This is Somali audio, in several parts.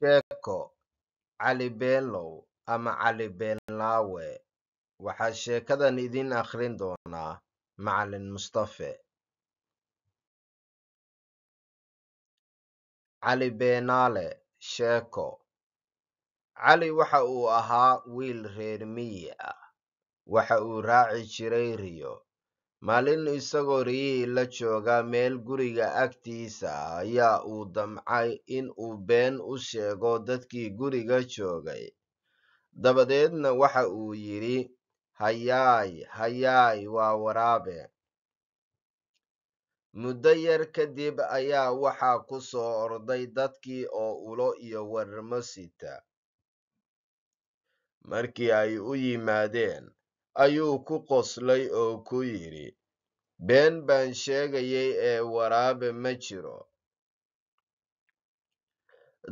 Sheeko Cali Beenlow ama Cali Beenlaawe. Waxaa sheekadan idin akhrin doonaa Macalin Mustafe. Cali Beenaale Sheeko. Cali waxa uu ahaa wiil reer miyi ah. Waxa uu raaci jiray riyo. Maalin isagoo riyihii la jooga meel guriga agtiisa ah ayaa uu damcay in uu been u sheego dadkii guriga joogay. Dabadeedna waxa uu yidhi, "Hayaay, hayaay, waa waraabe." Muddo yar kadib ayaa waxaa ku soo orday dadkii oo ulo iyo warmo sita. Markii ay u yimaadeen ayuu ku qoslay oo ku yidhi, "Been baan sheegayay ee waraabe ma jiro."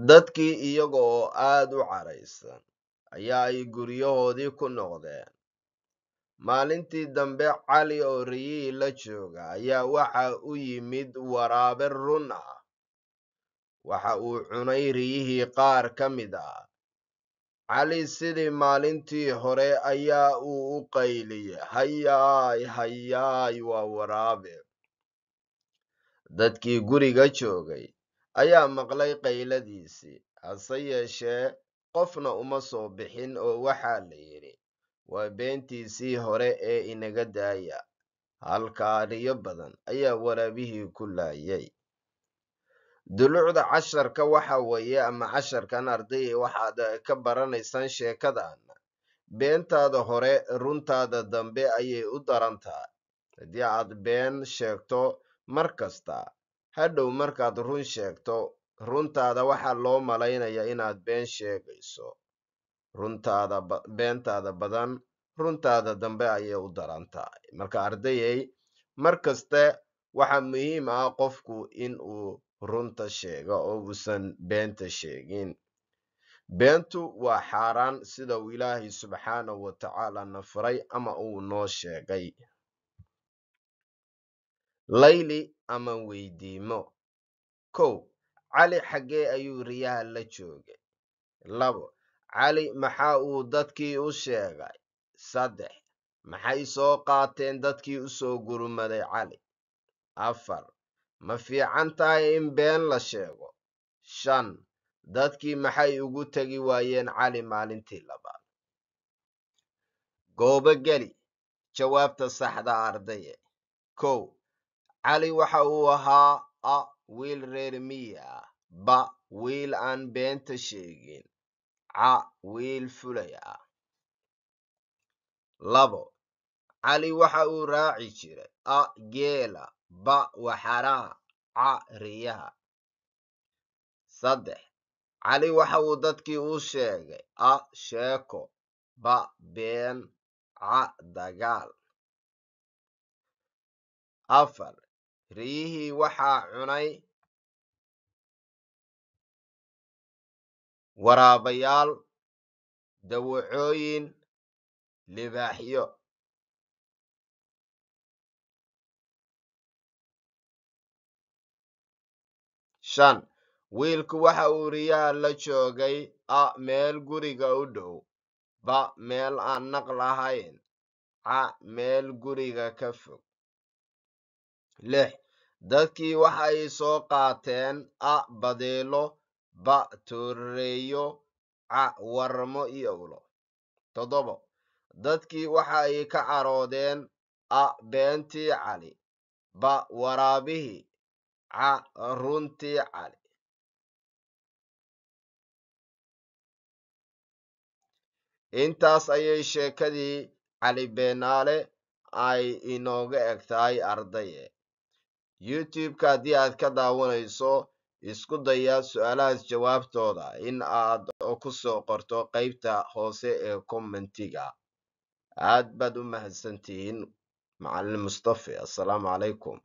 Dadkii iyaga oo aad u caraysan ayaa ay guryahoodii ku noqdeen. Maalintii dambe Cali oo riyihii la jooga ayaa waxa u yimid waraabe run ah. Waxa uu cunay riyihii qaar ka mid ah. Cali sidii maalintii hore ayaa uu u qayliyey, "Hayaay, hayaay, waa waraabe." Dadkii guriga joogay ayaa maqlay qayladiisii, hase yeeshee qofna uma soo bixin oo waxaa la yidhi, "Waa beentiisii hore ee inaga daaya." Halkaa riyo badan ayaa waraabihii ku laayay. Dulucda casharka waxa weeye, ama casharkan arday waxaad ka baranaysaan sheekadan, beentaada hore runtaada dambe ayay u daran tahay. Haddii aad been sheegto mar kasta, hadhow markaad run sheegto, runtaada waxaa loo malaynayaa inaad been sheegayso. Runtaada beentaada badan runtaada dambe ayay u daran tahay. Marka ardayay, mar kaste waxaa muhiim ah qofku in uu runta sheego oo uusan beenta sheegin. Beentu waa xaaraan sida uu Ilaahay subxaanahu wa tacaala na faray ama uu noo sheegay. Layli ama weydiimo. 1, Cali xaggee ayuu riyaha la joogay? 2, Cali maxaa uu dadkii u sheegay? 3, maxay soo qaateen dadkii u soo gurmaday Cali? 4, ma fiican tahay in been la sheego? 5, dadkii maxay ugu tegi waayeen Cali maalintii labaad? Goobo geli jawaabta saxda ardaye. 1, Cali waxa uu ahaa a wiil reer miyi ah, ba wiil aan beenta sheegin, ca wiil fulay ah. 2, Cali waxa uu raaci jiray a geela, ba waxaraha, ca riyaha. 3, Cali waxa uu dadkii u sheegay a sheeko, ba been, ca dagaal. 4, riyihii waxaa cunay waraabayaal, dawacooyin, libaaxyo. 5, wiilku waxa uu riyaha la joogay a meel guriga u dhow, ba meel aan naq lahayn, ca meel guriga ka fog. 6, dadkii waxa ay soo qaateen a badeelo, ba tooreeyo, ca warmo iyo ulo. 7, dadkii waxa ay ka caroodeen a beentii Cali, ba waraabihii, ca runtii Cali. Intaas ayay sheekadii Cali Beenaale ay inooga eg tahay ardaye. YouTube-ka haddii aad ka daawanayso, isku daya su'aalahaas jawaabtooda in aad ku soo qorto qaybta hoose ee commentiga. Aad baad u mahadsantihiin. Macalin Mustafe. Assalaamu calaykum.